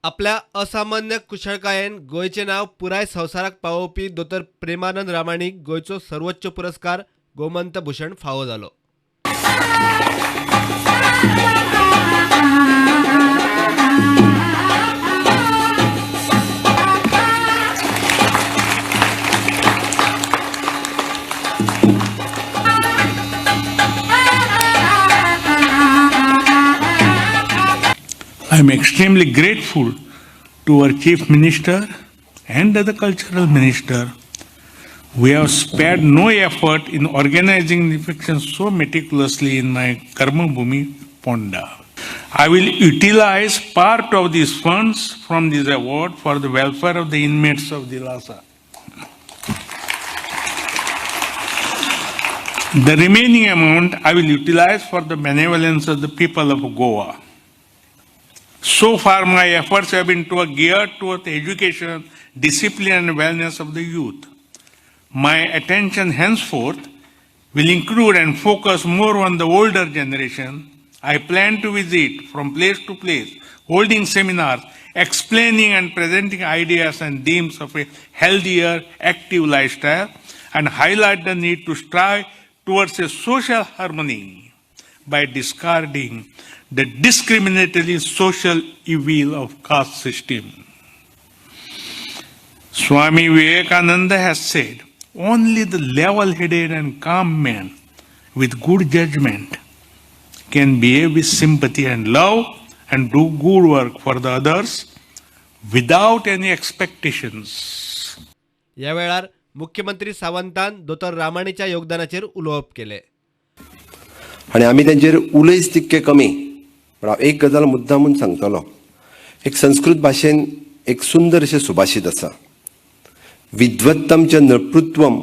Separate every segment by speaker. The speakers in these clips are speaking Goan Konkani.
Speaker 1: आपल्या असामान्य कुशळकायेन गोंयचें नांव पुराय संवसाराक पावोवपी दोतोर प्रेमानंद रामाणीक गोंयचो सर्वोच्च पुरस्कार गोमंत भूषण फावो जालो.
Speaker 2: I am extremely grateful to our Chief Minister and the Cultural Minister. We have spared no effort in organizing the function so meticulously in my Karma Bhumi, Ponda. I will utilize part of these funds from this award for the welfare of the inmates of the Lhasa. The remaining amount I will utilize for the benevolence of the people of Goa. So far, my efforts have been geared toward education, discipline, and wellness of the youth. My attention henceforth will include and focus more on the older generation. I plan to visit from place to place, holding seminars, explaining and presenting ideas and themes of a healthier, active lifestyle, and highlight the need to strive towards a social harmony by discarding the discriminatory social evil of caste system. Swami Vivekananda has said, only the level-headed and calm man with good judgment can behave with sympathy and love and do good work for the others without any expectations.
Speaker 1: ह्या वेळार मुख्यमंत्री सावंतान दोतोर रामाणीच्या योगदानाचेर उलोवप केलें.
Speaker 3: आनी आमी तेंचेर उलयच तितके कमी, पूण हांव एक गजाल मुद्दामून सांगतलो. एक संस्कृत भाशेन एक सुंदर अशें सुभाषित आसा, विद्वत्तम च नृपत्वम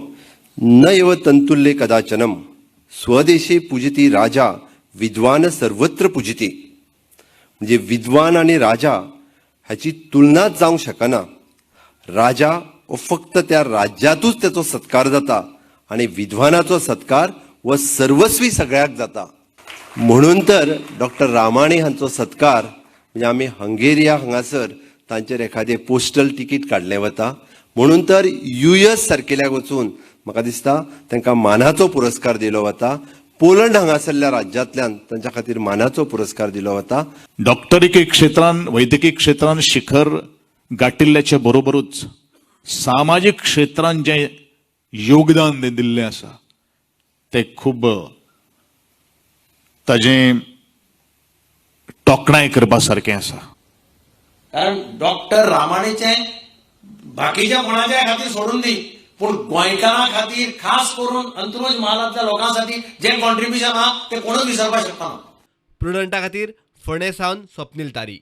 Speaker 3: न एव तत्तुल्य कदाचनम, स्वदेशे पूजती राजा विद्वान सर्वत्र पूजती. म्हणजे विद्वान आनी राजा हाची तुलनाच जावंक शकना. राजा हो फक्त त्या राज्यातूच तेचो सत्कार जाता आनी विद्वानाचो सत्कार हो सर्वस्वी सगळ्याक जाता. म्हणून तर डॉक्टर रामाणी हांचो सत्कार म्हणजे आमी हंगेरिया हांगासर तांचेर एखादें पोस्टल तिकीट काडलें वता. म्हणून तर यूएस सारकेल्याक वचून म्हाका दिसता तांकां मानाचो पुरस्कार दिलो वता. पोलंड हांगासरल्या राज्यांतल्यान तांच्या खातीर मानाचो पुरस्कार दिलो वता.
Speaker 4: डॉक्टरिकी क्षेत्रान, वैद्यकीय क्षेत्रान शिखर गाठिल्ल्याचे बरोबरूच सामाजीक क्षेत्रान जें योगदान दिल्लें आसा तें खूब ताजें तोखणाय करपा सारकें आसा.
Speaker 5: कारण डॉक्टर रामाणीचे बाकीच्या कोणाच्या खातीर सोडून दी, पूण गोंयकारां खातीर, खास करून अंत्रुज म्हालांतल्या लोकां खातीर जें कॉन्ट्रिब्युशन आहा तें कोणूच विसरपाक शकना.
Speaker 1: प्रुडंटा खातीर फोंडें सावन स्वप्नील तारी.